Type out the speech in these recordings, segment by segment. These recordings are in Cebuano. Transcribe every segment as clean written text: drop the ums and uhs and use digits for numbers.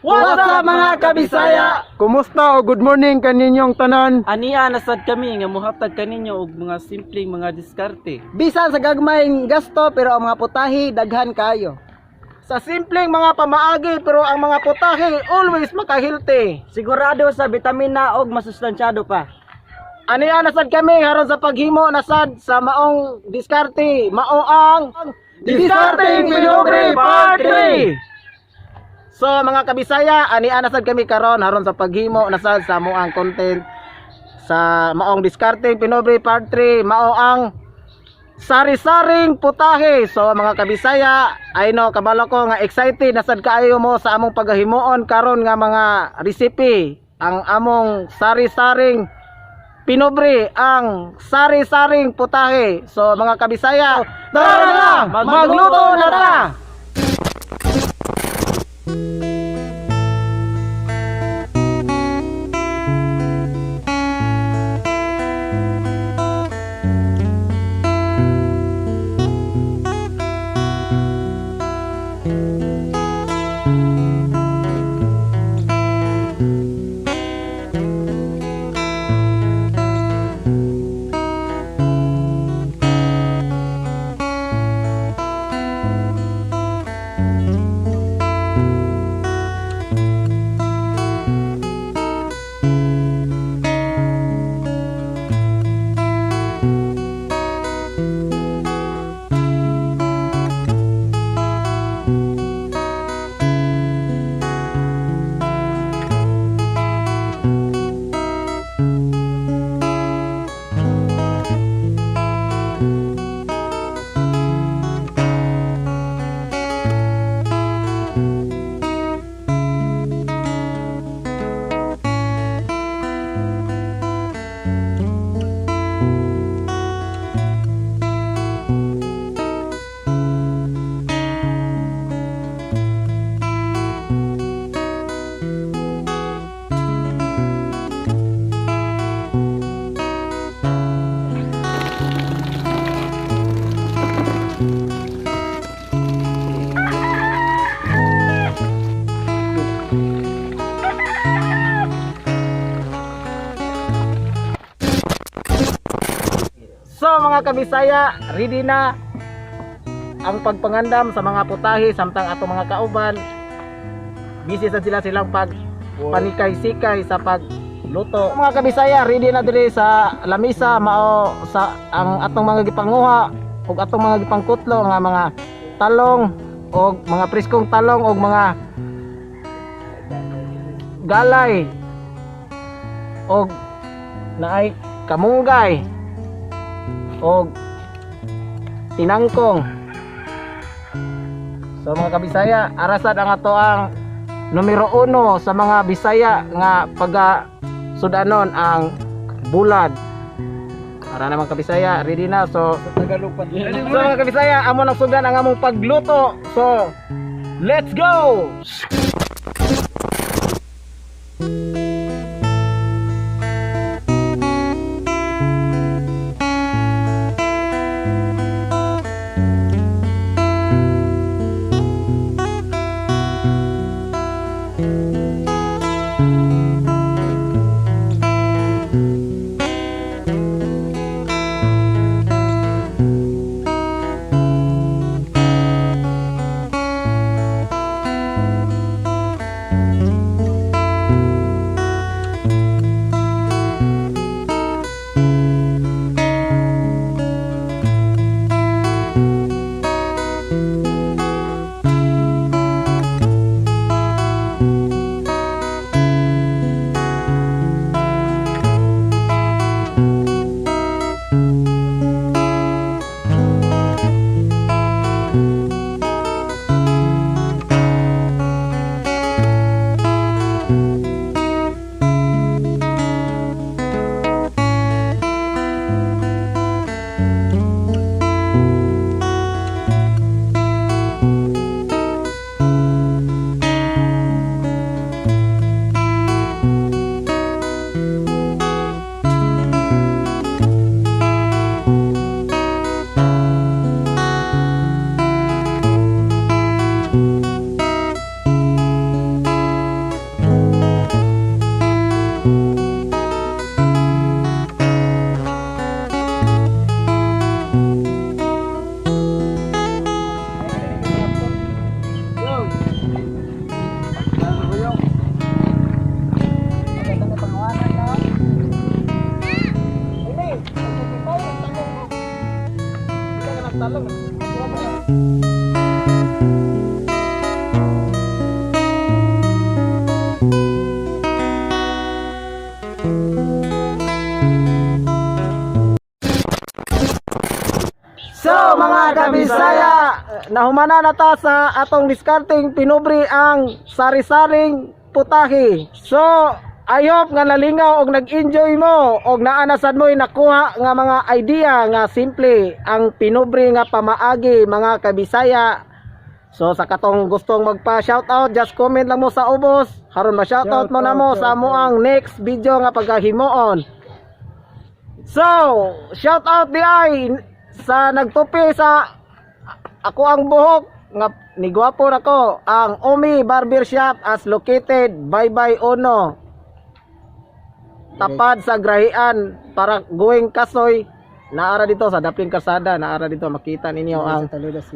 What's up, mga kabisaya? Kumusta o good morning kaninyong tanan? Ania nasad kami nga muhatag kaninyo og mga simpleng mga diskarte. Bisan sa gagmayng gasto, pero ang mga putahe daghan kayo. Sa simpleng mga pamaagi, pero ang mga putahe always maka-healthy. Sigurado sa bitamina og masustansyado pa. Ania nasad kami haron sa paghimo nasad sa maong diskarte, mao ang Diskarteng Pinobre Part 3. So mga kabisaya, ania nasad kami karon haron sa paghimo nasad sa moang content sa maong Diskarteng Pinobre Part 3, mao ang sari-saring putahe. So mga kabisaya, I know kabalo ko nga excited nasad kaayo mo sa among paghimuon karon nga mga recipe, ang among sari-saring Pinobre, ang sari-saring putahe. So mga kabisaya, tara na, magluto na ta! So mga kabisaya, ready na ang pagpangandam sa mga putahe samtang atong mga kauban busy sa sila silang pag panikay-sikay sa pagluto. Mga kabisaya, ready na diri sa lamisa, mao sa ang atong mga gipanguha ug atong mga gipangkutlo nga mga talong og mga preskong talong og mga galay og naay kamunggay og tinangkong. So mga kabisaya, arasad ang ato ang numero uno sa mga Bisaya nga pagka sudanon, ang bulad. Para naman kabisaya, ready na. So, Sa Tagalog pa. so mga kabisaya, amo nang sudan ang among pagluto. So, let's go! Nahumana na ta sa atong diskarteng pinubre ang sari-saring putahe. So, I hope nga nalingaw og nag-enjoy mo og naa na sad mo'y nakuha nga mga idea nga simple ang pinubre nga pamaagi, mga kabisaya. So sa katong gustong magpa-shoutout, just comment lang mo sa ubos. Haron ma-shoutout mo na mo sa amoang next video nga pagkahimuon. So, shoutout di ay sa nagtupi sa ako ang buhok nga ni gwapo nako, ang Omi Barber Shop as located Baybay Uno. Tapad sa Grahian para going Kasoy, naara dito sa daping kalsada, naara dito makita ninyo ang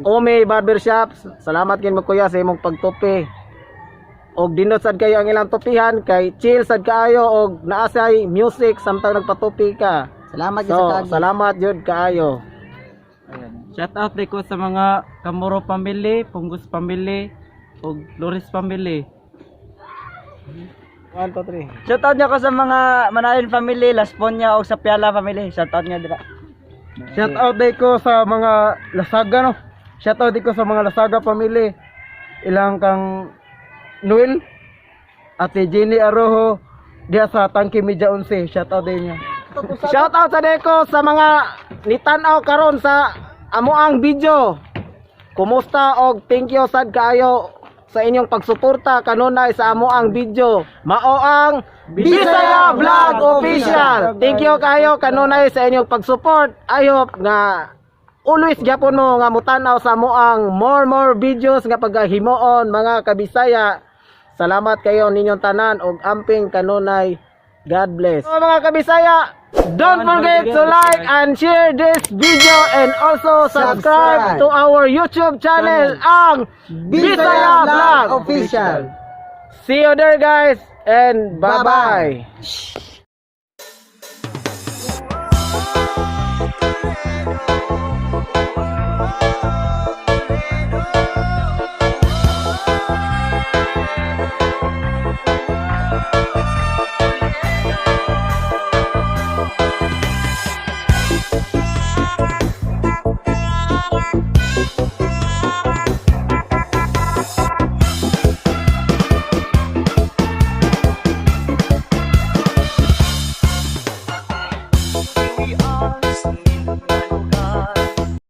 Ome Barber Shop. Salamat kin mo, kuya, sa imong pagtupi. Og dinot sad kayo ang ilang tupihan kay chill sad kaayo og naa say music samtang nagpatupi ka. Salamat gyud So, sa kagi. salamat jud kaayo. Shout out ko sa mga Kamuro family, Pungus family ug Loris family. 1 2 3. Shout out niya ko sa mga Manayon family, Las Ponya og sa Piala family. Shout out niya dira. Shout out day ko sa mga Lasaga, no. Shout out day ko sa mga Lasaga family. Ilang kang Noel, Ate Jenny Arojo diha sa Tangke Media 11. Shout out day niya. Shout out sa deko sa mga nitan-aw karon sa amoang video. Kumusta og thank you sad kaayo sa inyong pagsuporta kanunay sa amoang video. Mao ang Bisaya Vlog Official. Thank you kaayo kanunay sa inyong pagsupport. I hope nga always gyapon mo nga mutan-aw sa amoang more more videos nga pagkahimuon, mga kabisaya. Salamat kayo ninyong tanan og amping kanunay. God bless. So, mga kabisaya, don't forget to like and share this video and also subscribe Subscribe to our YouTube channel, ang Bisaya Vlog Official. See you there, guys, and bye-bye. Bye-bye.